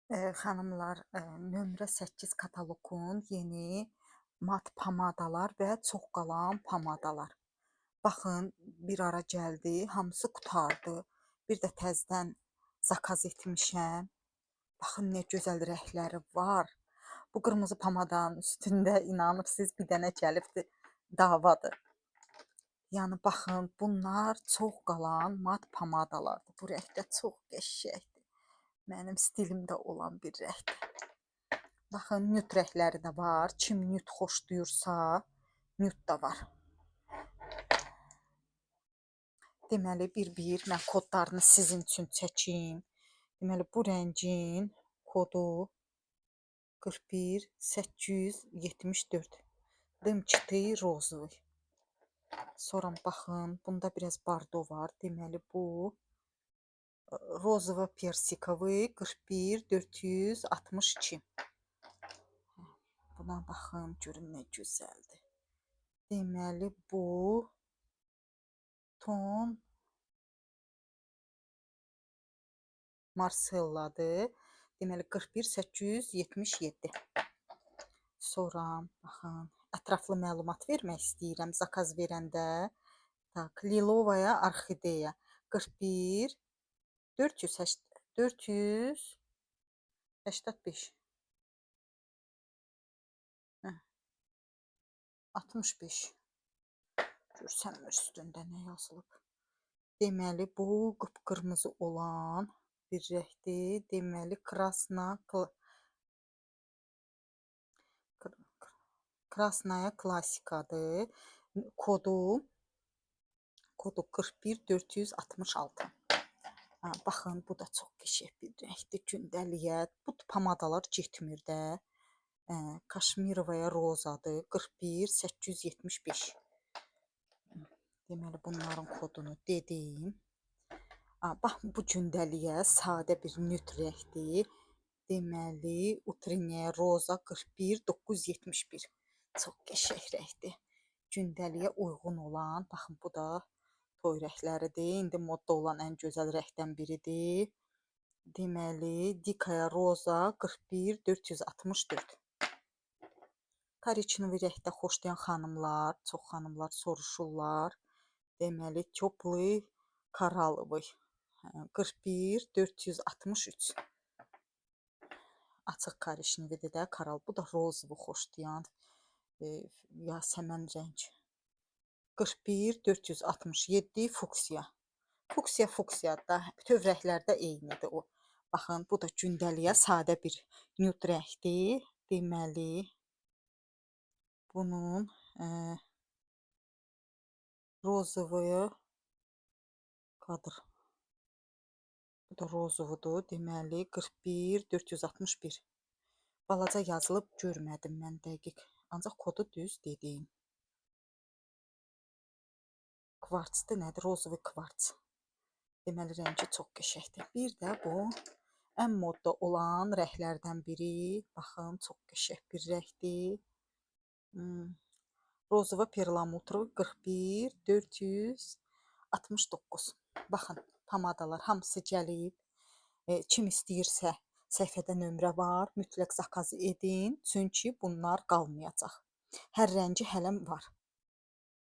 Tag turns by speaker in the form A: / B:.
A: Xanımlar, nömrə 8 kataloqun yeni mat pomadalar və çox qalan pomadalar. Baxın, bir ara gəldi, hamısı qurtardı. Bir də təzədən zakaz etmişəm. Baxın, nə gözəl rəngləri var. Bu qırmızı pomadanın üstündə inanırsınız, bir dənə gəlibdi, davadır. Yəni baxın, bunlar çox qalan mat pomadalardır. Bu rəng də çox qəşəngdir. Mənim stilimdə olan bir rəngdir. Baxın, nüt rəngləri də var. Kim nüt xoşlayırsa, nüt da var. Deməli, bir-bir mən kodlarını sizin üçün çəkim. Deməli, bu rəngin kodu 41 874. Dımçıtı rozovый. Sonra baxın, bunda biraz bardo var. Deməli, bu rozova persikovый 41 462. Buna baxın, görün nə gözəldir. Deməli, bu ton Marselladır. Deməli 41 877. Sonra baxın, ətraflı məlumat vermək istəyirəm zakaz verəndə. Tak, Lilovaya orxideya 41 408 485. Hə. 65. Görsənmir üstündə nə yazılıb. Deməli, bu qıpqırmızı olan bir rəngdir. Deməli, Krasnaya klassikadır. Kodu 41 466. Ha, baxın, bu da çox qəşəng bir rəngdir gündəliyə. Bu pomadalar getmir də. Kaşmirovaya rozadır. 41 875. Deməli, bunların kodunu dedim. Ha, bax, bu gündəliyə sadə bir nüt rəngdir. Deməli, Utriniya roza 41 971. Çox qəşəng rəngdir. Gündəliyə uyğun olan, baxın, bu da toy rəngləridir. İndi modda olan ən gözəl rəngdən biridir. Deməli, Dikaya roza 41 464. Koriçnovi rəngdə xoşlayan xanımlar, çox xanımlar soruşurlar. Deməli, Tyoplый karalovый 41 463. Açıq koriçnovidir də, karal. Bu da rozovu xoşlayan yasəmən rəng. 41 467 fuksiya. Fuksiya fuksiya da bütöv rənglərdə eynidir o. Baxın, bu da gündəliyə sadə bir nüt rəngdir. Deməli, bunun rozovaya kadr. Bu da rozovudur. Deməli, 41 461. Balaca yazılıb, görmədim mən dəqiq. Ancaq kodu düz dedim. Kvartsdır, nədir? Rozovu kvarts. Deməli, rəngi çox qəşəngdir. Bir də bu ən modda olan rənglərdən biri. Baxın, çox qəşəng bir rəngdir. Rozova perlamutrov 41 469. Baxın, pomadalar hamısı gəlib. Kim istəyirsə səhifədə nömrə var. Mütləq zakaz edin. Çünki bunlar qalmayacaq. Hər rəngi hələm var.